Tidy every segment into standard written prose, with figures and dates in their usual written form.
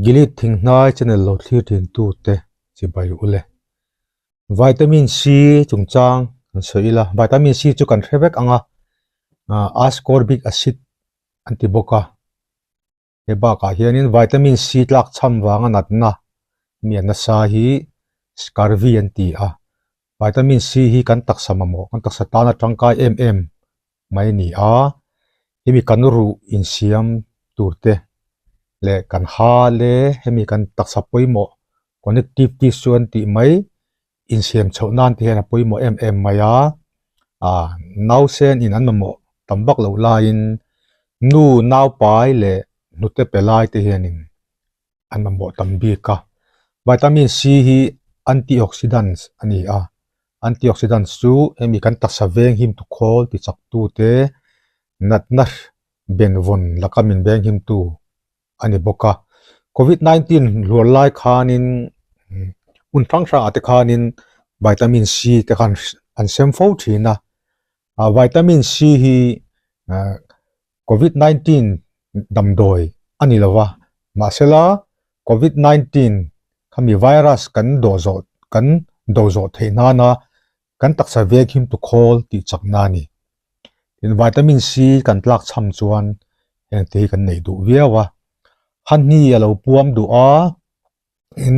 Gilead Thinghnai channel lo thlir thin tute chibai ule. Vitamin C chungchang kan sawi ila, Vitamin C chu kan hre vek ang a, ascorbic acid an ti bawk a. He bakah hianin vitamin C tlak chham vanga natna mi a nasa hi scurvy an ti a. Vitamin C hi kan taksa mamawh, kan taksa tana tangkai em em mai a ni a. Hemi kan ruh insiam tur te leh kan ha le hemi kan taksa pawimawh connective tissue an tih mai insiam chhoh nan te hian a pawimawh em em mai a. Ah nausen in an mamawh tam vak loh laiin nu naupai leh hnute pe lai te hianin an mamawh tam bik a. Vitamin C hi antioxidants a ni a, antioxidants chu hemi kan taksa veng him tu khawl ti chak tu te natna benvawn laka min veng him tu a ni bawk a. Covid 19 hluar lai khanin hmun hrang hrang ah te khanin vitamin C te khan an sem fo thin a, vitamin C hi Covid 19 damdawi a ni lo va, mahsela Covid 19 khami virus kan dawh zawh kan do zawh theih nana kan taksa veng him tu khawl tih chakna a ni. Tin, vitamin C kan tlak chham chuan heng te hi kan neih duh viau a, hahni a lo puam duh a, tin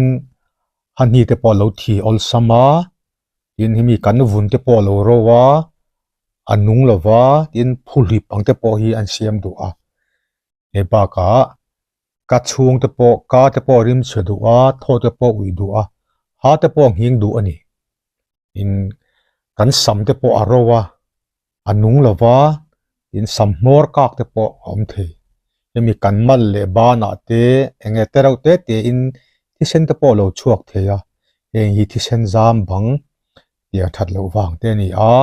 hahni te pawh a lo thi awlsam a, tin hemi kan vun te pawh a lo ro a, a nung lo va, tin phuhlip ang te pawh hi an siam duh a, hei bakah ka chhung te pawh ka te pawh rim chhe duh a, thaw te pawh uih duh a, ha te pawh nghing duh a ni. In kan sam te pawh a ro a, a nung lo va, tin sam hmawr kak te pawh a awm thei. Hemi kan mal leh banah te eng nge te reuh te te in thisen te pawh a lo chhuak thei a, heng hi thisen zam bang tih a that loh vang te a ni a,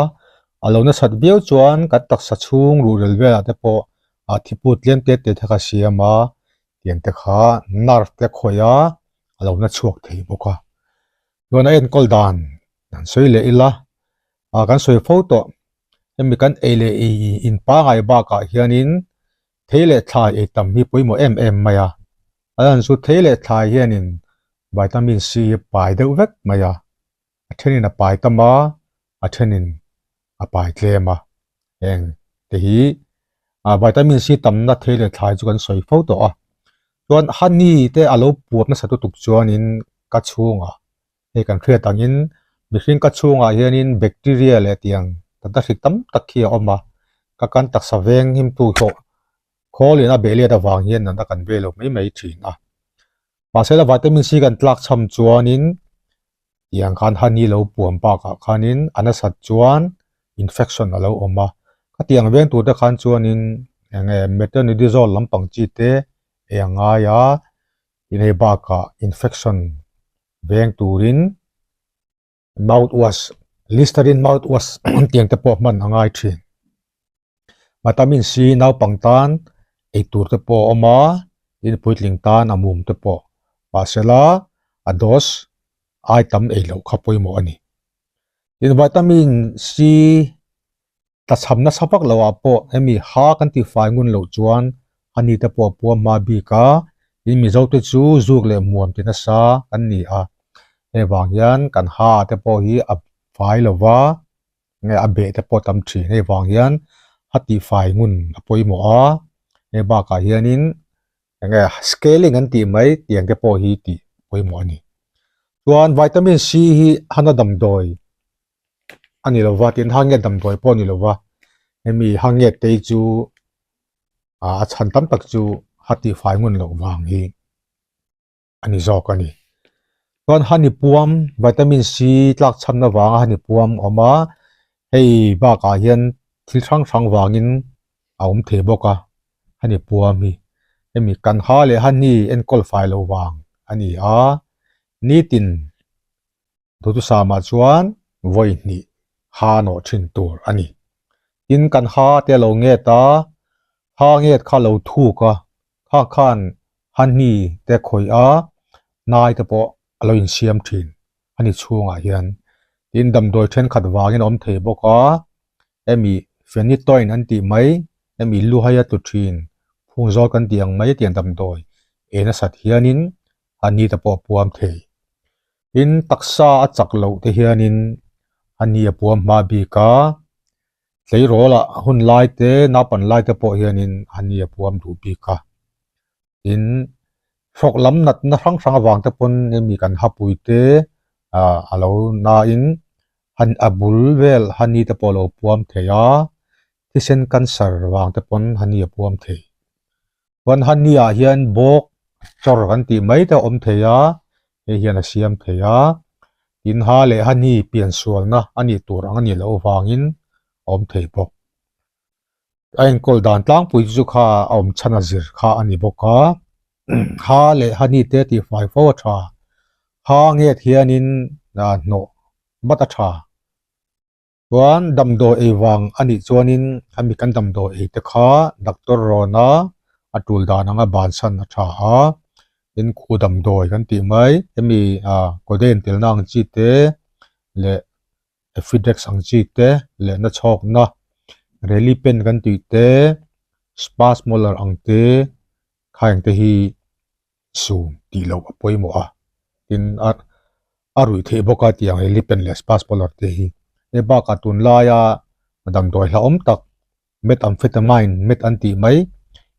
a lo nasat viau chuan kan taksa chhung ruhrel velah te pawh a thiput tlem te te te kha siam a, tiang te kha nerve te khawih a, a lo na chhuak thei bawk a. Chuan a enkawl dan han sawi leh ila, ah kan sawi fo tawh, hemi kan ei leh ei in pangai bakah hianin thei leh thlai ei tam hi pawimawh em em mai a, a lan chu thei leh thlai hianin vitamin C hi pai deuh vek mai a. A thenin a pai tam a, a thenin a pai tlem a. Heng te hi ah vitamin C tamna thei leh thlai chu kan sawi fo tawh a. Chuan honey te a lo puap nasa lutuk chuanin ka chhungah hei kan hriat angin mihring ka chhungah hianin bacteria leh tiang natna hrik tam tak hi a awm a. Ka kan taksa veng himtu hlawh khawlin a beh let avang hian natna kan ve lo mai mai thin a. Mahsela vitamin C kan tlak chham chuanin tiang khan honey lo puam bakah khanin a nasat chuan infection a lo awm a. Khatiang veng tur te khan chuanin eng nge metronidazole lampang chi te ei a ngai a, tin hei bakah infection veng turin mouthwash listerine mouthwash tiang te pawh hman a ngai thin. Vitamin C naupang tan ei tur te pawh a awm a, tin puitling tan a mum te pawh mahsela a dose ai tam ei loh kha pawimawh a ni. Tin vitamin C Tlachham nasa vak lo ah pawh hemi ha kan ti fai ngun loh chuan a ni te pawh a puam hma bik a, tin Mizo te chu zuk leh muam ti nasa kan ni a, hei vang hian kan ha te pawh hi a fai lo va, nge a beh te pawh a tam thin, hei vang hian ha tih fai ngun a pawimawh a, hei bakah hianin enge scaling an tih mai tiang te pawh hi tih pawimawh a ni. Chuan vitamin C hi hana damdawi a ni lova tin hangiat damdawi pawh a ni lova hemi hangiat te hi chu ah a chhan tam tak chu ha tih fai ngun loh vang hi a ni zawk a ni. Chuan honey puam vitamin C tlak chhamna vanga honey puam a awm a hei bakah hian thil hrang hrang vangin a awm thei bawk a honey puam hi hemi kan ha leh honey enkawl fai loh vang a ni a nitin Duhthusama chuan vawi hnih ha nawh thin tur a ni. Tin, kan ha te a lo nget a, ha nget kha a lo thuk a, kha khan ha hni te khawih a, hnai te pawh a lo insiam thin a ni chhungah hian. Tin, damdawi thenkhat vangin a awm thei bawk a, hemi phenytoin an tih mai, hemi luhai a tlu thin, phungzawl kan tih ang mai tiang damdawi. Ei nasat hianin a ni te pawh a puam thei. Tin, taksa a chak loh te hianin a ni a puam hma bik a, tleirawl ah hun lai te, naupan lai te pawh hianin a ni a puam duh bik a. Tin, hrawk lam natna hrang hrang avang te pawn hemi kan hapui te ah a lo nain han a bul vel honey te pawh a lo puam thei a, thisen cancer vang te pawn honey a puam thei. Chuan honey ah hian bawk chawr kan tih mai te a awm thei a, hei hian a siam thei a, tin ha leh honey piansualna a nih tur ang a nih loh avangin a awm thei bawk. A enkawl dan tlangpui chu kha a awm chhan a zir kha a ni bawk a, ha leh honey te tihfai fo a tha, ha nget hianin hnawh vat a tha. Chuan damdawi ei vang a nih chuanin hemi kan damdawi ei te kha doctor rawna a tul dan anga bansan a tha a, tin khu damdawi kan tih mai hemi ah codeine telna ang chi te leh Efidex ang chi te leh na chhawkna Relipen kan tih te Spasmolar ang te kha eng te hi sum tih loh a pawimawh a, tin a a ruih theih bawk a tiang Relipen leh Spasmolar te hi. Hei bakah tunlaia damdawi hlauhawm tak Methamphetamine met an tih mai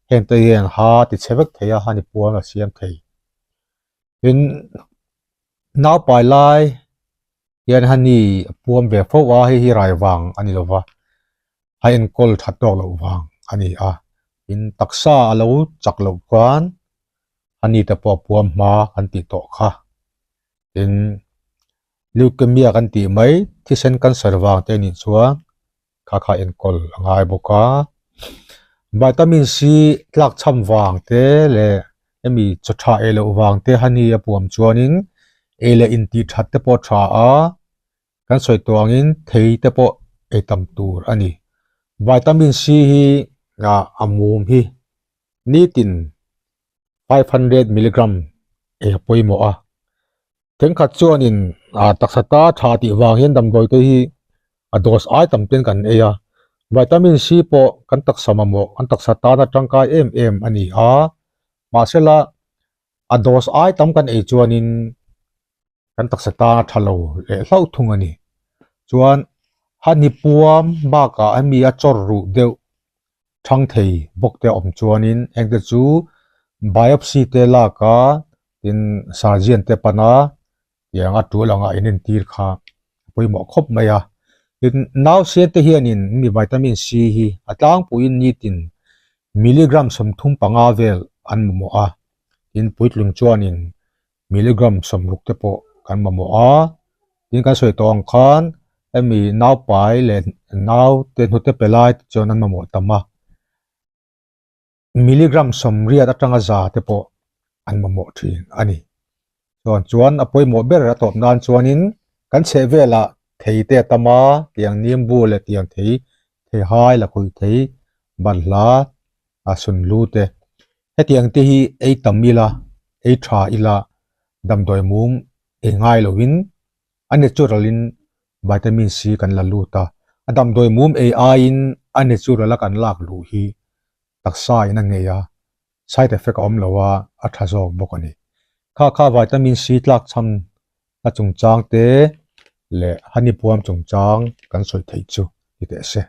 heng te hian ha ti chhe vek thei a, hani puang a siam thei. Tin naupai lai hian honey a puam ve fo a, hei hi rai vang a ni lova, a enkawl that tawk loh vang a ni a, tin taksa a lo chak loh khan honey te pawh a puam hma kan tih tawh kha, tin leukemia kan tih mai thisen cancer vang te nih chuan kha kha enkawl a ngai bawk a, vitamin C tlak cham vang te leh hemi chaw tha ei loh vang te honey a puam chuanin ei leh intih that te pawh a tha a, kan sawi tawh angin thei te pawh ei tam tur a ni. Vitamin C hi ah a mum hi nitin 500 milligram ei a pawimawh a. Thenkhat chuanin ah taksa ta tha tih vang hian damdawi te hi a dose ai tam ten kan ei a, vitamin C pawh kan taksa mamawh kan taksa tana tangkai em em a ni a, mahsela a dose ai tam kan ei chuanin kan taksa tana tha lo leh hlauh thung a ni. Chuan honey puam bakah hemi a chawr ruh deuh thang thei bawk te a awm chuanin engte chu biopsy te lak a tin surgeon te pan a tiang a tul anga in entir kha a pawimawh khawp mai a tin nausen te hianin mi vitamin C hi a tlangpuiin nitin milligram 35 vel an mamawh a tin puitling chuanin milligram 60 te pawh kan mamawh a tin kan sawi tawh ang khan hemi naupai leh nau te hnute pe lai te chuan an mamawh tam a milligram 80 atanga za te pawh an mamawh thin a ni. Chuan chuan a pawimawh ber a tawp nan chuanin kan chheh velah thei te a tam a, tiang nimbu leh tiang thei, theihai lakhuih thei, balhla a sunhlu te. Hetiang te hi ei tam ila, ei tha ila, damdawi mum ei ngai lovin a natural in vitamin C kan la lut a, a damdawi mum ei aiin a natural a kan lak luh hi taksa in a ngei a, side effect a awm lo a, a tha zawk bawk a ni. Kha kha vitamin C tlak chhan a chungchang te leh honey puam chungchang kan sawi theih chu ni teh se.